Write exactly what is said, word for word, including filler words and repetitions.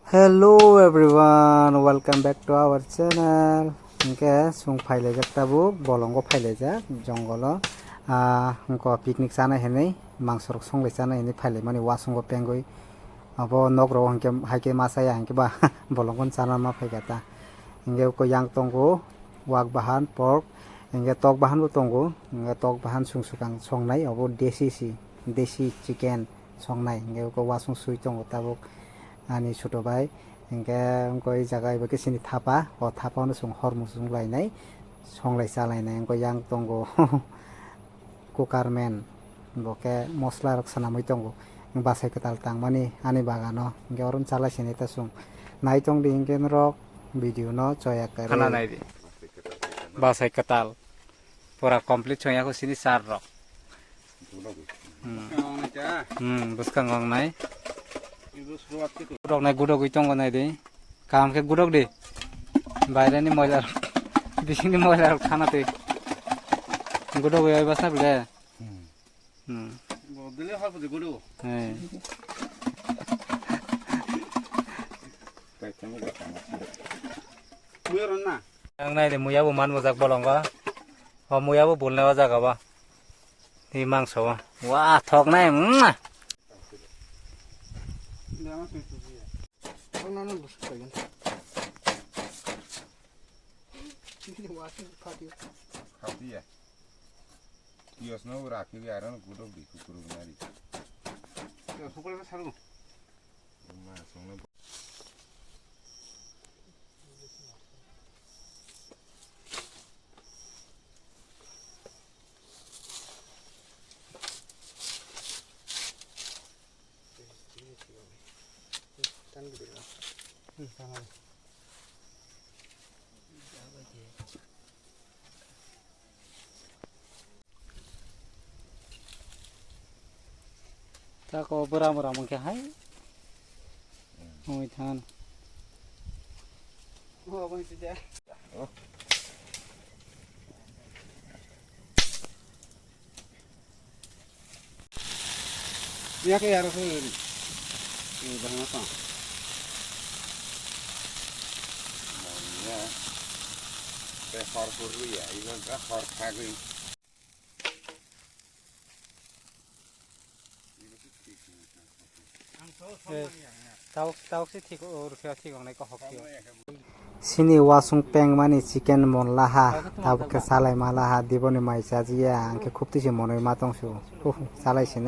Hello everyone, welcome back to our channel. Hingke sung phailaijak tabuk, bolongo phailaijak jongolo. Ah, hingko picnic chana hinwi, mangsorok songlai chana hinwi phailaimani wasungo pengwi. Abo nok rogo hingke haike ma chaya hingke ba bolongo chana ma phaikha ta. Hingke ko yang tongo wak bahan, pork, hingke tok bahan bo tongo. Hingke tok bahan sung sukang songnai, abo desi si, desi chicken songnai. Hingke ko wasung sui tongo tabuk ani chuto bai. Hingke wngkoi jaga ebo khe chini thapa, o thapa no chwng hor muchung lainai, songlai chalainai. Wngkoi yang tongo kukarmen, bo khe mosla rok swnamwi tongo. Bwsai kwtal tangmani ani bagano, hingke oro chalai sini ta chwng. Nai tongdi hingke norok video no choya kwrwi. Khana naidi. Bwsai kwtal. Pura complete chong yako sini sar rok. Hmm. Hmm, bwskang ong nai. Gudok nai, gudok ui tongo nai di. Kaham khe gudok di. Baire ni moila rok, bising ni moila rok thana twi. Gudok ui oi basa bile. Hmm. Bo dile hor pudi gudok. Hey. Muya ron na. Ang nai de muya bo man mojak bolongo. O muya bo bulne o jaga ba. Ni mangso ba. Wah, thok nai. Mwah. Khatiya. Kiyos no rakhi aron gudok di kukuruk nari. Kiyos hukul saru. Ma songno. Tako bwram bwram wngkhe hai. Wngwi than. Yak yar se. Ni bahana pa. Ya. Te hor hor ya, iba ka hor khagwi. Eh, tauk, tauk si thik, o rukhe thik ong nai ko hok thik. Sini wasung peng mani chicken mon laha, tabuk khe salai ma laha, diboni mai chajiya, ang khe khub tisi monoi ma tong su. Huh, salai sini.